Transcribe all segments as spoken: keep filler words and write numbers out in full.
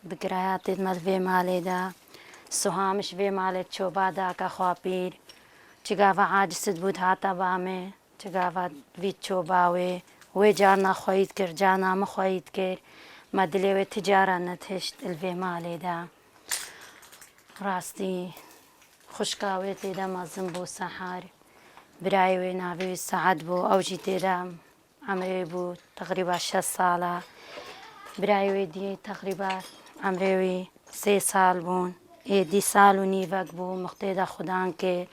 Bi giraya têt me li vê malê de. Suham ji vê malê ço ba daka xwe pîr. Çi gava aciz bû dihata ba me. Çi gava vî ço ba wê. Wê carna xweyî dikir, carna min xweyî dikir. Me dilê wê ti cara nedihişt li vê malê de. Rastî xwişka wê tê de mezin bû Sehar. Birayê wê navê wî Sead bû. Ew jî tê de Emrê wî bû teqrîba şeş sala. Birayê wê dî teqrîba emrê wî sê sal bûn. Ê dî sal û nîvek bû, mixtê de xudan kê.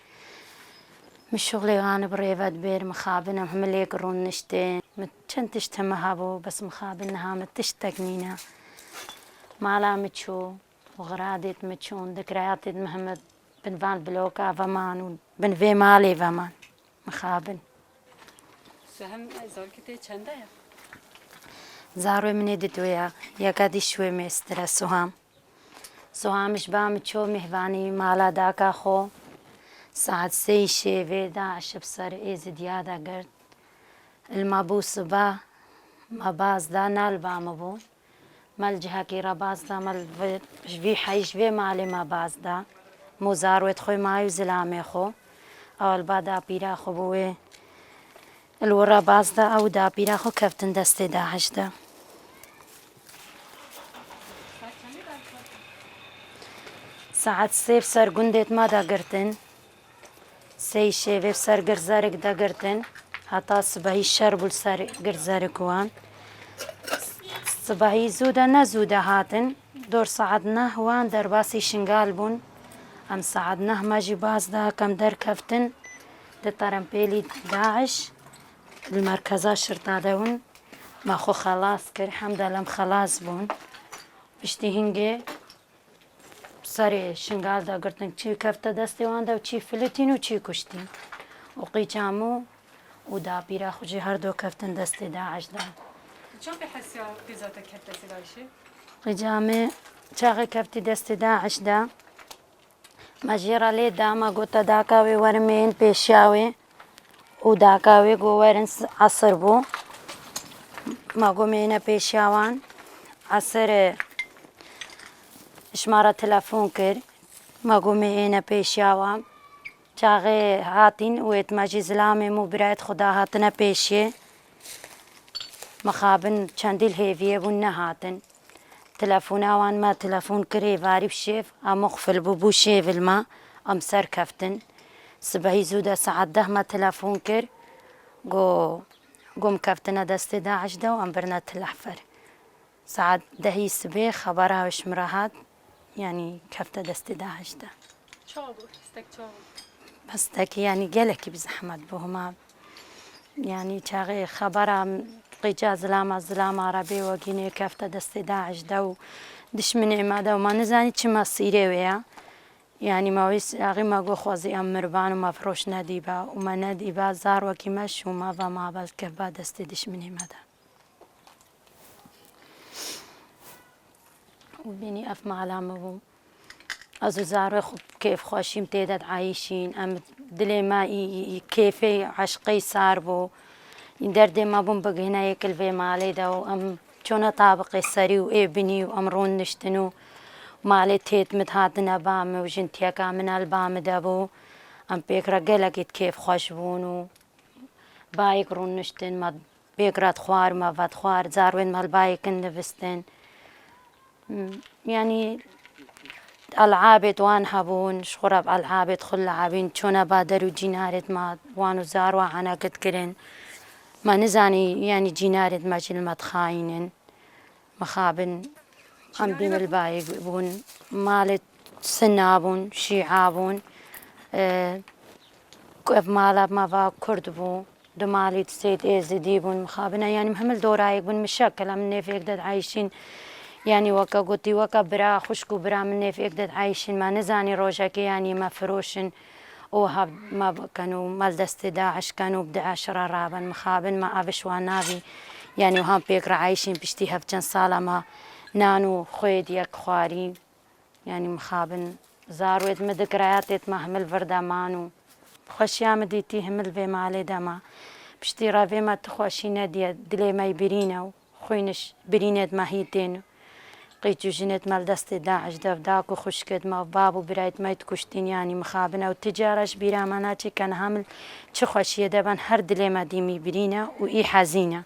Min şuxlê wan bi rêve dibêr, mixabin em himilêk rûniştê. Min çend tişt heme hebû, bes mixabin niha min tiştek nîne. Mala min çû û xiradêt min çûn, dikirayatêt min heme bin van bloka ve man û bin vê malê ve man. Mixabin. Suhem, zarokê te çende ye? Zarokê min ê didwê ye. Yeka dî ji wê mêstir e Suham. Suham ji ba min ço mêhvanî mala daka xwe. Saet sê şêvê DAIŞ bi ser Êzidiya de girt. Li me bû siba, me baz da, na li ba min bû. Me li cihekî re baz da, me li vê, ji vî heyî, ji vê malê me baz da. Min û zarwêt xwe, mayî û zilamê xwe. Ew li ba dapîra xwe bû wê. Li wir re baz da, ew dapîra xwe keftin destê DAIŞ de. Saet sê bi ser gundêt me de girtin. Sey şêvê ser girzerik de girtin. Heta sibehî şer bû li ser girzerik wan. Sibehî zû de ne zû de hatin. Dor saet neh wan derbasî Şingal bûn. Em saet neh me jî baz da, kem derkeftin. Di terempêlî DAIŞ li merkeza şirta de bûn. Me xwe xelas kir. Hemdel em xelas bûn. Piştî hingê serê Şingal de girtin, çî kefte destê wan de û çî filitîn û çî kuştîn. Û qîca min û dapîra xwe jî her du keftin destê DAIŞ de. Çaxê hesiya qîza te keft destê DAIŞê? Qîca min çaxê keftî destê DAIŞ de, me jê re lê da, me gote daka wê werin mêyin pêşiya wê. Û daka wê ku werin s-, esir bû. Ma got, "Mêne pêşiya wan." Esir, e, ji me re telefon kir. Ma got, "Mêne pêşiya wan." Çaxê hatîn û êt me jî zilamê min û birayêt xwe da hatine pêşiyê. Mixabin çendî li hêviyê bûn, nehatin. Telefona wan me telefon kir, êvarî bi şêv, em qufil bû, bû şêv li me, em ser keftin. Sibehî zû de saet deh me telefon kir, got, got, "Em keftine destê DAIŞ de û em birine Tilehfer." Saet dehî sibê xebera wê ji min re hat, yanî kefte destê DAIŞ de. Çawa bû? Hîstek çawa bû? Hîstek, yanî gelekî bi zehmet bû hema. Yanî çaxê xebera qîca zilama, zilama re bê wegînê kefte destê DAIŞ de û dişminê me de û me nizanî çi mesîrê wê ya. Yanî me wê s-, axî me got, "Xwezî em miriban û me firoş nedîba." Û me nedîba, zarokî me şû me ve ma belkeva destê dişminê me de. Û bînî ev mala min bû. Ez û zarê xwe bi kêfxweşî em tê de diayîşîn. Em dilê me î, î, î kêfê eşqê sar bû. Î derdê me bûn bigihîne yek li vê malê de û em çûne tabiqê serî û ê binî û em rûniştin û malê têt min dihatine ba min û jintiyeka min a li ba min de bû. Em pêk re gelekî di kêfxweş bûn û bayek rûniştin, me pêk re dixwar, me vedixwar, zarwên me li bayê kin divistin. M-, yanî elabêt wan hebûn, ji xwe re bi elabêt xwe labîn, çûne ba der û cînarêt me wan û zarwa henekit kirin. Me nizanî, yanî cînarêt me jî li me dixayînin. Mixabin, em bîn li bayê bûn, malê Sinna bûn, Şîa bûn. E, ku ev mala me va Kurd bû, du malî di sêt Êzidî bûn, mixabine, yanî hemil dorayek bûn, mişekil em nêvêk de diayîşîn. Yanî weke gotî, weke bira, xwişk û bira min nêvêk de diayîşîn. Me nizanî rojekê yanî me firoşin û hev me bikin û me li destê DAIŞ ken û bi DAIŞ re rabin. Mixabin me ev ji wan navî. Yanî wiha pêk re ayîşîn piştî hev çend sala me nan û xwêd yek xwarî. Yanî mixabin zarwêt min dikiraya têt me hemil vir de man û xweşiya min dîtî hemil vê malê de ma. Piştî re vê me tu xweşî nediye, dilê me yî birîn e û xwîniş birînêt me hî tên. Qîç û jinêt me li destê DAIŞ de, dayik û xwişkêt me, bab û birayêt me dikuştîn, yanî mixabin ew. Ti cara ji bîra me naçe ke niha min çi xweşiyê de ben, her dilê me dîmî birîn e û î hezîn e.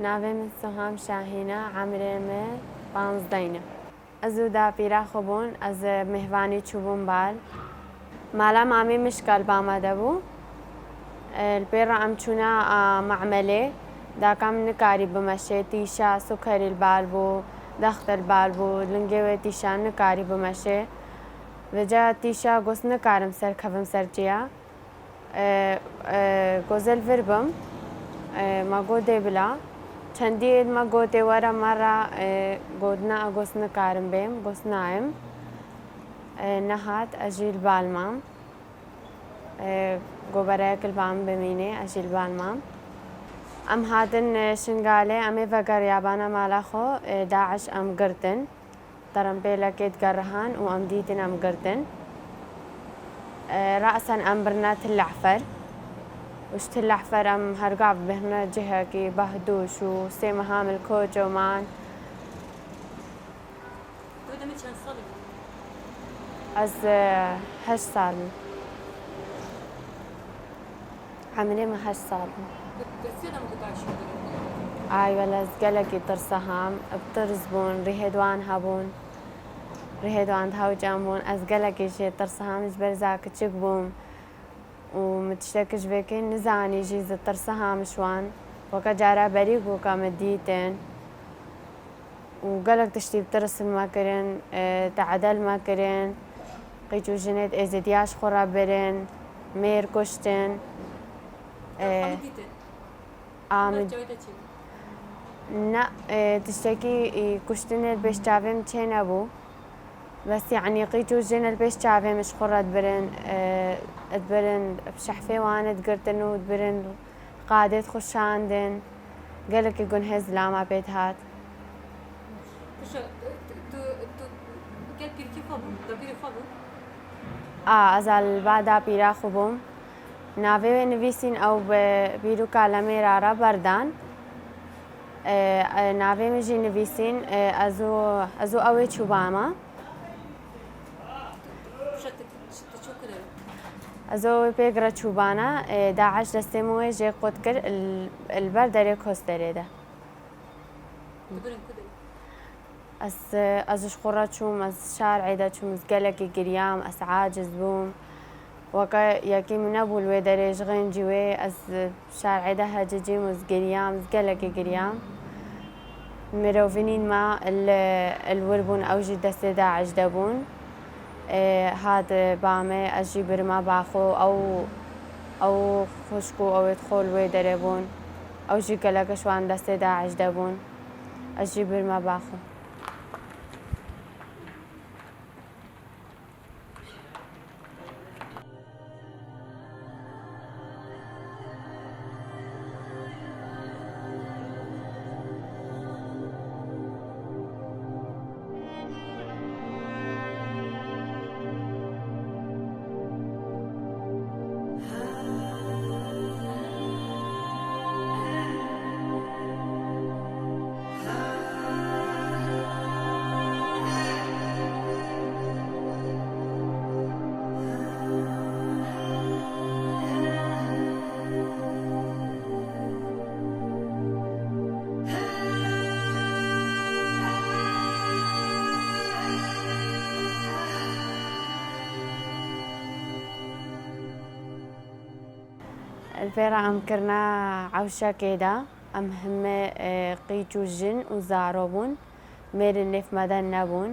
Navê min Suham Şahîn e, emrê min panzdeh in e. Ez û dapîra xwe bûn, ez mêhvanî çûbûm bal. Mala mamê min ji kalba me de bû. E, li pê re em çûne, a, me'melê. Daka min nikarî bimeşê, tîşa sukerî li bal bû, dexte li bal bû, lingê wê tîşa nikarî bimeşê. Vêca tîşa got nikarim serkevim ser ciya. E, e, gozel vir bim. E, ma got dê bila. Çendî me gotê were me re, e, got na, gos nikarim bêm, gos nayêm. E, nehat, ez jî li bal mam. E, gobereyek li ba min bimînê, ez jî li bal mam. Em hatin, e, Şingalê, em ê vegeriya bana mala xwe, e, DAIŞ em girtin. Terempêlekê digerihan û em dîtin em girtin. E, rasen em birine Til E'fer. Û ji Til E'fer em hergav bihne cihekî behdûş û sê meha min li koço man. Tu demê çend salî bû? Ez, e, heşt sal im. Emrê min heşt sal bû. Bi tirsiya de min ku daşî kirin? Ay wele ez gelekî tirseham, bi tirs bûn, rihê di wan hebûn. Rihê di wan di hewcan bûn. Ez gelekî jê tirseham, ji ber za kiçik bûm. Û min tiştekî ji vê kê nizanî jî, zî tirseham ji wan. Weke cara berî ku ka min dîtin. Û gelek tiştî bi tirs li me kirin, e, te'de li me kirin, qîç û jinê di Êzidiya ji xwe re birin, mêr kuştin. E, Xwe dîtin? A, min Çawa te çi? Ne, e, tiştekî, e, kuştinê li pêş çavê min çênebû. Bes, yanî, qîç û jin li pêş çavê min ji xwe re dibirin, e, dibirin, bi şehfê wan digirtin û dibirin, qadê dixuşandin. Gelekî gunhê zilama pê dihat. Kuşa, tu, tu, tu gel pîrkî xwe bû, dapîrê xwe bû? A, ez li ba dapîra xwe bûm. Navê wê nivîsîn ew bi bîr û kalemê re re berdan. E, e, navê min jî nivîsîn, e, ez û, ez û ew ê çûbama. Kuşa, tu, tu çû kire? Ez û ew ê pê gire çûbana, e, DAIŞ destê min wê jê qut kir, il, il ber derê Kosterê de. Tu birin ku de? Ez, ez ji xwe re çûm, ez şarê de çûm, ez gelekî giriyam, ez aciz bûm. Weke yekî min nebû li wê derê ji xêncî wê, ez şarê de hecicîm, ez giriyam, ez gelekî giriyam. Mirovinîn me li, li wir bûn, ew jî destê DAIŞ de bûn. Ê, hat ba me, ez jî birime ba xwe, ew, ew xwişk û ew ê xwe li wê derê bûn. Ew jî gelek ji wan destê DAIŞ de bûn. Ez jî birime ba xwe. Li pê re em kirina ewşekê de, em heme, e, qîç û jin û zaro bûn. Mêr li nêv me de nebûn.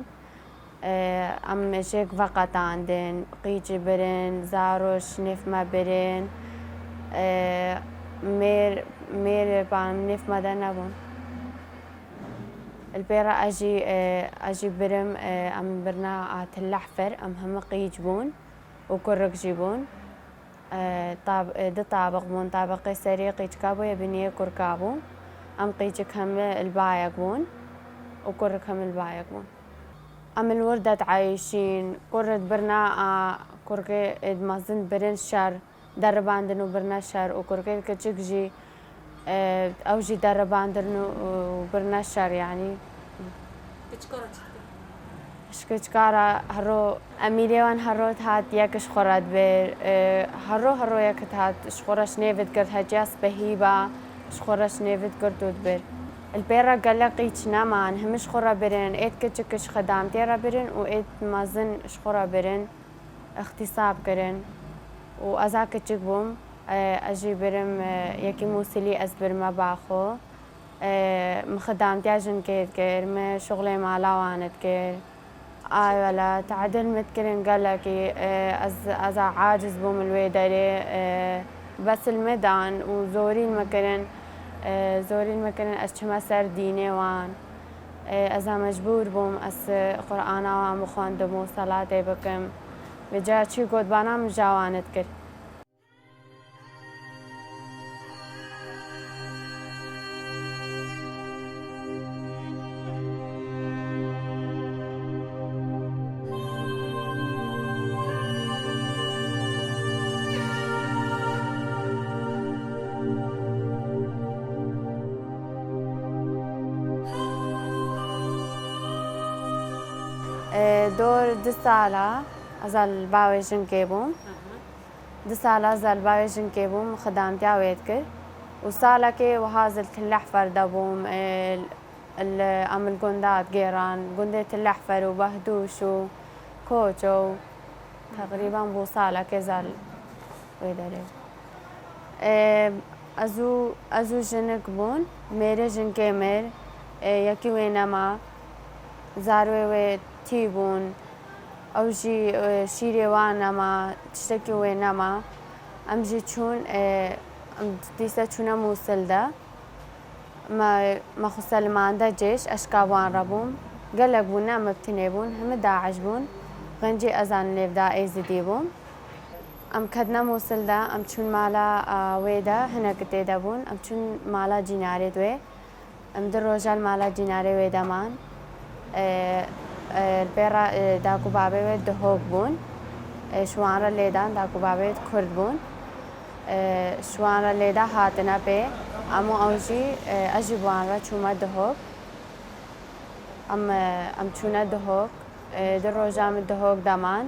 E, em jêk veqetandin, qîç birin, zaro ji nêv me birin. E, mêr, mêr li nêv me de nebûn. Li pê re ez jî, e, ez jî birim, e, em birina a Til Ehfer, em hemî qîç bûn û kurik jî bûn. E, tab-, e, du tabiq bûn, tabiqê serî qîçka bû, yê biniyê kurka bû. Em qîçik hemî li bayek bûn û kurik hemî li bayek bûn. Em li wir de dieyşîn, kur dibirna a kurkê êd mezin birin şer, deribandin û birine şer û kurkê kiçik jî, e, ew jî deribandin û, û birine şer, yanî. Ji kiçka re hero emîrê wan hero dihat yek ji xwe re dibir, e, hero hero yek dihat ji xwe re ji nêv digirt, heciya spehî ba ji xwe re ji nêv digirt û dibir. Li pê re gelek qîç neman, hemî ji xwe re birin, êd kiçik ji xidamtiyê re birin û êd mezin ji xwe re birin. Îxtîsab kirin û ez a kiçik bûm, e, ez jî birim, e, yekî Mûsilî ez birime ba xwe. E, min xidamtiya jinkê dikir, min şixulê mala wan dikir. Ay wele, tedil min dikirin gelekî, e, ez, ez a aciz bûm li wê derê, e, bes li min dan û zorîn min kirin, e, zorîn min kirin ez çime ser dînê wan. E, ez a mecbûr bûm, ez Qur'ana wan bixwendim û selatê bikim. Vêca çi got bana min ji wan dikir. E, dor du sala ez a li bawê jinkê bûm. Aha. Du sala ez a li bawê jinkê bûm, xidamtiya wê dikir. Û salekê wiha ez li Til Ehfer de bûm, e, li, em li gunda digêran, gundê Til Ehfer û Behdûş û Koço û teqrîben bû salekê ez a li wê derê. E, ez û, ez û jinik bûn, mêrê jinkê mir, e, yekî wê nema, zarwê wê tî bûn, ew jî, e, şîrê wan nema, tiştekî wê nema. Em jî çûn, e, em dîsa çûne Mûsil de. Me, me xwe selimande cêj, ez ji kavan re bûm. Gelek bûne, em bi tinê bûn, hemî DAIŞ bûn. Xencî ez a nêv da Êzidî bûm. Em ketine Mûsil de, em çûn mala, a, wê de, hinek tê de bûn. Em çûn mala cînarê wê. Em du roja li mala cînarê wê de man. E, e, li pê re, e, dak û babê wê Duhok bûn. E, ji wan re lê dan, dak û babê wê Kurd bûn. E, ji wan re lê da hatine pê. Em û ew jî, e, ez jî bi wan re çûme Duhok. Em, e, em çûne Duhok. E, du roja min Duhok de man.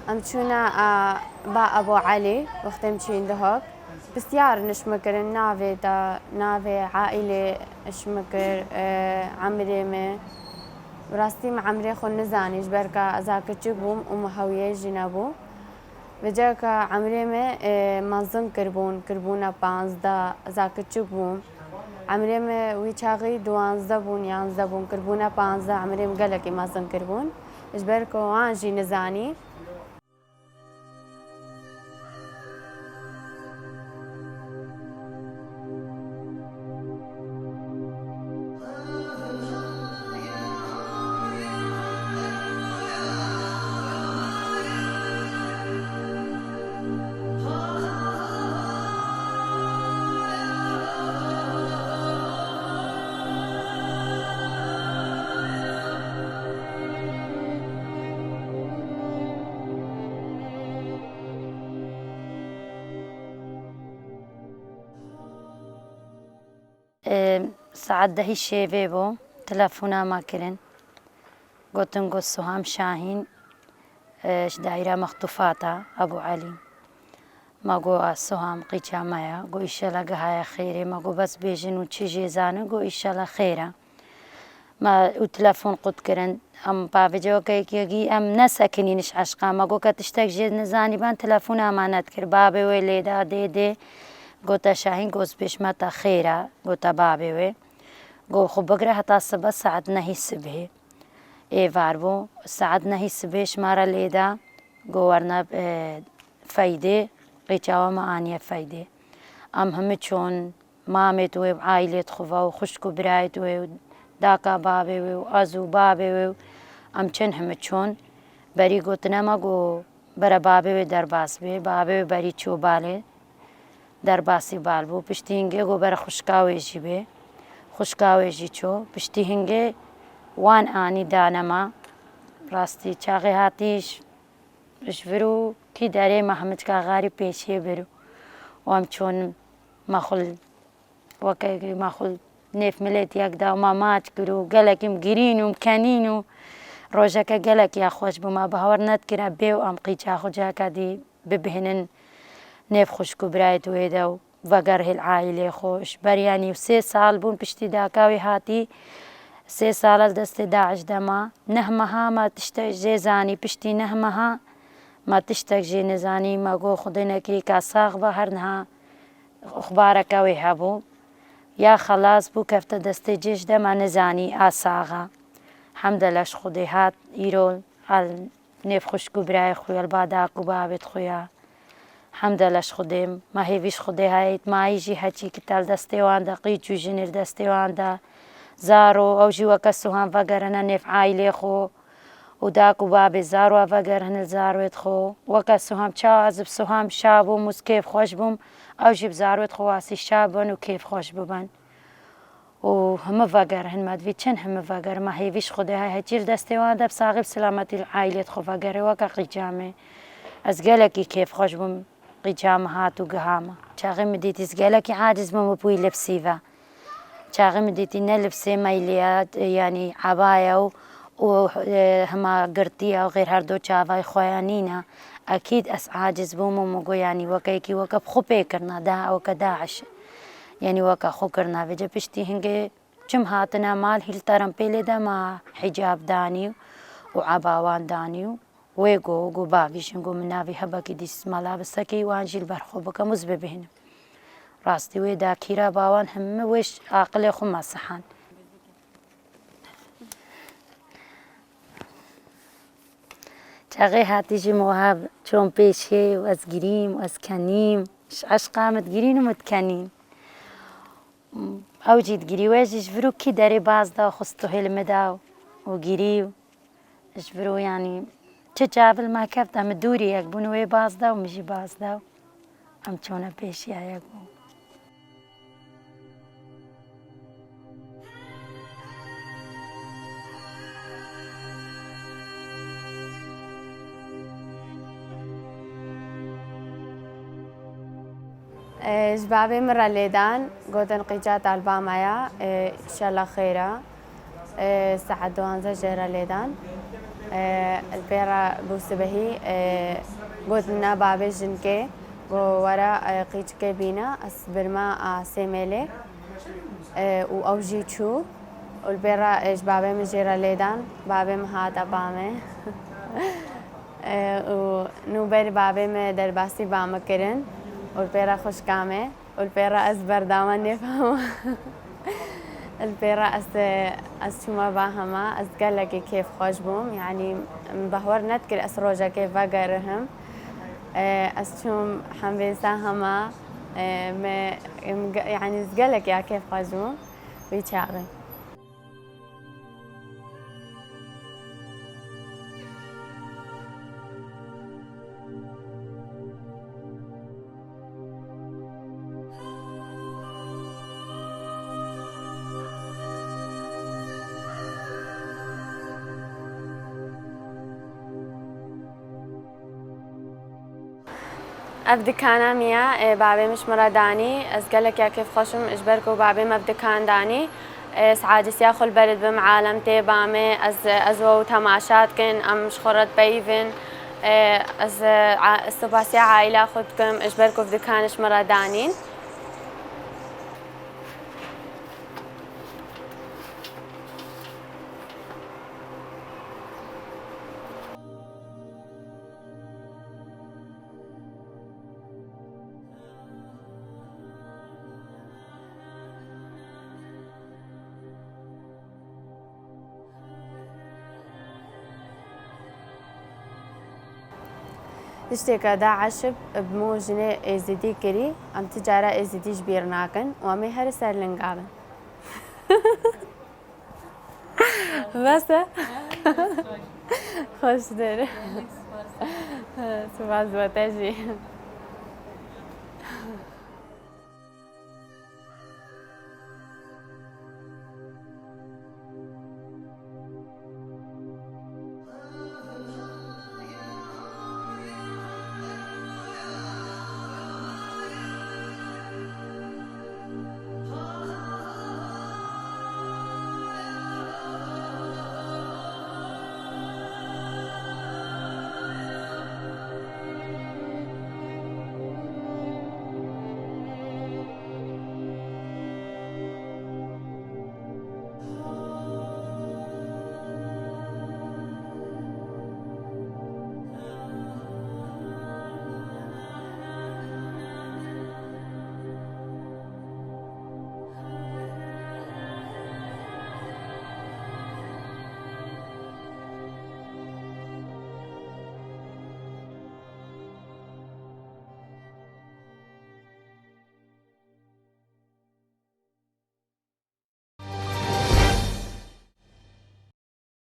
Em çûne, e, ba Ebû Elî, wextê em çûyîn Duhok. Pisyar ji min kirin, navê te, navê aîlê ji min kir, e, emrê me. Bi rastî min emrê xwe nizanî, ji ber ka ez a kiçik bûm û min hewiyê jî nebû. Vêca ka emrê me, e, mezin kiribûn, kiribûne panzdeh, ez a kiçik bûm. Emrê me wî çaxî duwanzdeh bûn, yanzdeh bûn, kiribûne panzdeh, emrê me gelekî mezin kiribûn. Ji ber ku wan jî nizanî. Ê, saet dehî şêvê bû, telefona me kirin. Gotin ku Suham Şahîn, e, ji daîra mextûfata Ebû Elî. Me got, "A Suham, qîça me ye." Got, "Îşela gihaye xêrê." Me got, "Bes bêjin û çi jê zanin?" Got, "Îşela xêr e." me û telefon qut kirin. Em bavê cewekekî em nesekinîn ji eşqa me. Got ke tiştek jê nizanî ben telefon emanet kir. Babê wê lê da dê dê. Gote Şahîn, got, "Zbêş me te xêr e." Gote babê wê. Got, "Xwe bigire heta sibe saet nehî sibhê." Êvar bû. Saet nehî sibhê ji me re lê da. Got, "Werine, e, feydê." Qîça we me aniye feydê. Em hemî çûn. Mamêt wê û aîlêt xwe ve û xwişk û birayêt wê û daka babê wê û ez û babê wê û em çin himi çûn. Berî gotine me got, "Bere babê wê derbas bê." Babê wê berî çû balê, derbasî bal bû. Piştî hingê got, "Bere xwişka wê jî bê." Xwişka wê jî çû. Piştî hingê wan anî dane me. Rastî çaxê hatî ji ji vir û kî derê me hemiçka xarî pêşiyê bir û em çûn me xwe li, weke me xwe li nêv milêt yek da û me maç kir û gelekî em girîn û em kenîn û rojeke gelekî ya xweş bû. Me bawer nedikire bê û em qîça xwe ciheke dî bibihînin nêv xwişk û birayêt wê de û vegerhê li aîlê xwe. Ji ber yanî sê sal bûn piştî daka wî hatî, sê sal li destê DAIŞ de ma. Neh meha me tiştek jê zanî, piştî neh meha me tiştek jê nizanî. Me got, "Xwedê nekirî ka sax be." Her niha ixbareke wê hebû. Ya xelas bû, kefte destê cê, ji de me nizanî a sax e. Hemdele ji Xwedê hat îro el nêv xwişk û birayê xwe ya li ba dak û bavêt xwe ya. Hemdele ji Xwedê, me hêvî ji Xwedê heye, mayî jî heçî ki te li destê wan de, qîç û jinê li destê wan de, zaro, ew jî weke Suhan vegerine nêv aîlê xwe û dak û babê zaro vegerine li zarwêt xwe. Weke Suhan çawa ez bi Suhan şa bûm û kêf xweş bûm, ew jî bi zarwêt xwe wasî şa bin û kêf xweş bibin. Û himi vegerhin, me divî çin himi veger, me hêvî ji Xwedê hay heçî li destê wan de bi saxî bi silametî li aîlêt xwe vegerê weke qîca me. Ez gelekî kêfxweş bûm, qîca me hat û giha me. Çaxê min dîtî ez gelekî aciz bûm û pûyî libsî ve. Çaxê min dîtî ne libsê meyliya, yanî ebaya û, û, e, hima girtiya û xêr her do çavay xwe ya nîne. Ekîd ez aciz bûm û min got, yanî weke yekî weke bi xwe pê kirina, da weke DAIŞ. Yanî weke xwe kirina. Vêce piştî hingê çim hatine mal, hîl terempêlê de ma hicab danî û ebawan danî û wê got, got, "Bavîjin," got, "min navî hebekî dîs mala bi sekê wan jî li ber xwe bikim û ez bibihînim." Rastî wê dakîra bawan hemî wê ş-, aqilê xwe me sihan. Çaxê hatî jî min wiha çûm pêşê û ez girîm û ez kenîm. Ji eşqa min digirîn û min dikenîn. Ew jî digirî, wê jî ji vir û kî derê baz da, xist û hêl min da û girî û ji vir û yanî çi çav li me keft, em dûrî yek bûn, wê baz da û min jî baz da û em çûne pêşiya yek bûn. Ji bavê min re lêdan, gotin qîca talba me ya, e, înşallah xêr e. E, saet duwanzeh jê re lêdan. E, li pê re bû sibehî, e, gotin na bavê jinkê, got, "Were, e, qîçikê bîne, ez birme a sê mêlê." E, û ew jî çû. Û li pê re, e, ji bavê min jê re lêdan. Bavê min hate ba me. E, û nû berî bavê min derbasî ba min kirin. Û li pê re xwişka me. Û li pê re ez berdama nêfehma. Li pê re ez, e, ez çûma ba hema. Ez gelekî kêfxweş bûm. Yanî, min bahwer nedikir ez rojekê vegerihim. E, ez çûm hembêsa hema. E, me, em ge-, yanî ez gelek ya kêfxweş bûm wî çaxê. Ev dikana min ya, e, bavê min ji min re danî. Ez gelek ya kêfxweş im, ji ber ku bavê min ev dikan danî. E, ez acisiya xwe li ber dibim, alem tê ba me, ez, ez we û temaşa dikin, em ji xwe re dipeyivin. E, ez, e, a-, spasiya aîla xwe dikim, ji ber ku ev dikan ji min re danîn. Tiştê ke DAIŞ bi mo jinê Êzidî kirî, em ti cara Êzidî ji bîr nakin û em ê her ser linga bin. Bes e? Xweş der. Spas bo te jî.